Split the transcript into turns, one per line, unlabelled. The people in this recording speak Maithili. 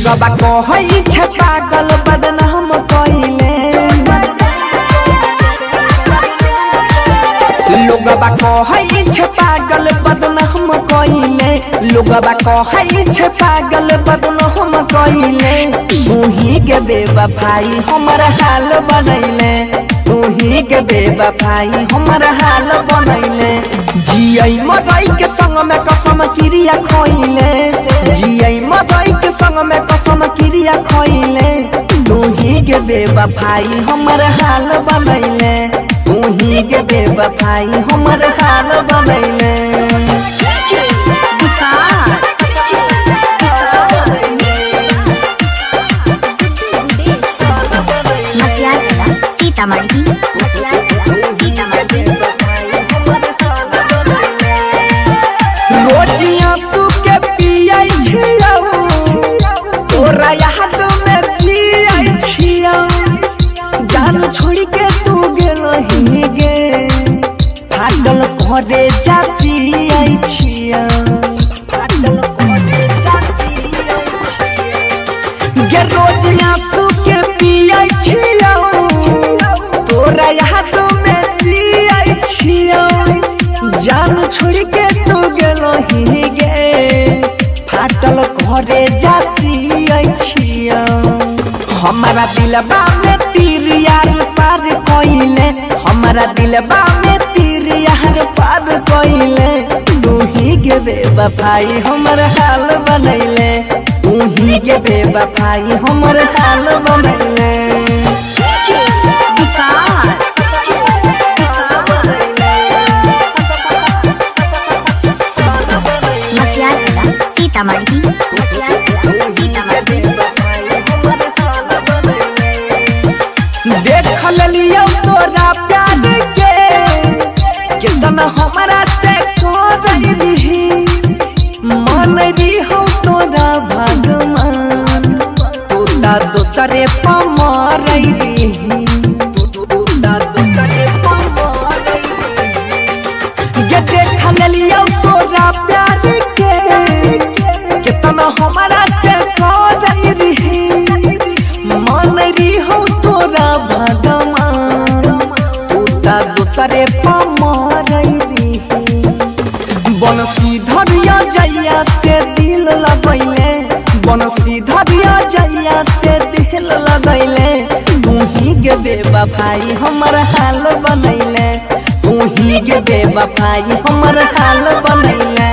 लोगबा कहै छै पागल बदनाम कइले। लोगबा कहै छै पागल बदनाम कइले। लोगबा कहै छै पागल बदनाम कइले। तूही के बेवफाई हमर हाल बनैले। तूही के बेवफाई हमर हाल बनैले। जियै मरै के संग में कसम क्रिया खइले। जियै मरै के संग में कसम क्रिया खइले। तूही के बेवफाई हमर हाल बनैले। तूही के बेवफाई हमर हाल बनैले।
सीतामढ़ी सीतामढ़ी।
रोज आंसू के पियै छियौ, तोरा याद में जियै छियौ। जान छोड़ के तू गेलही गे, फाटल करे जासियै छियौ। फाटल करे जासियै छियौ। गे रोज आंसू के पियै छियौ, तोरा याद में जियै छियौ। जान छोड़ के तू गेलही गे, फाटल करे जासियै छियौ। हमारा दिलबा में तीर यार पार कइले। हमारा दिलबा में तीर यार पार कइले। तूही के बेवफाई हमर हाल बनैले। तूही के बेवफाई हमर हाल बनैले।
सीतामढ़ी सीतामढ़ी।
देख लियौ तोरा प्यार के कितना हमरा से कर रही। मान रही तोरा भगवान, तू ता दोसरे पर मरै रही। तू ता दोसरे पर मरै रही। गे देख लियौ तोरा प्यार के कितना हमरा से कर रही। मान रही तोरा भगवान, तू ता दोसरे पर मरै रही। बनसी धरिया जइया से दिल लगैले। बनसी धरिया जइया से दिल लगैले। तूही के बेवफाई हमर हाल बनैले। तूही के बेवफाई हमर हाल बनैले।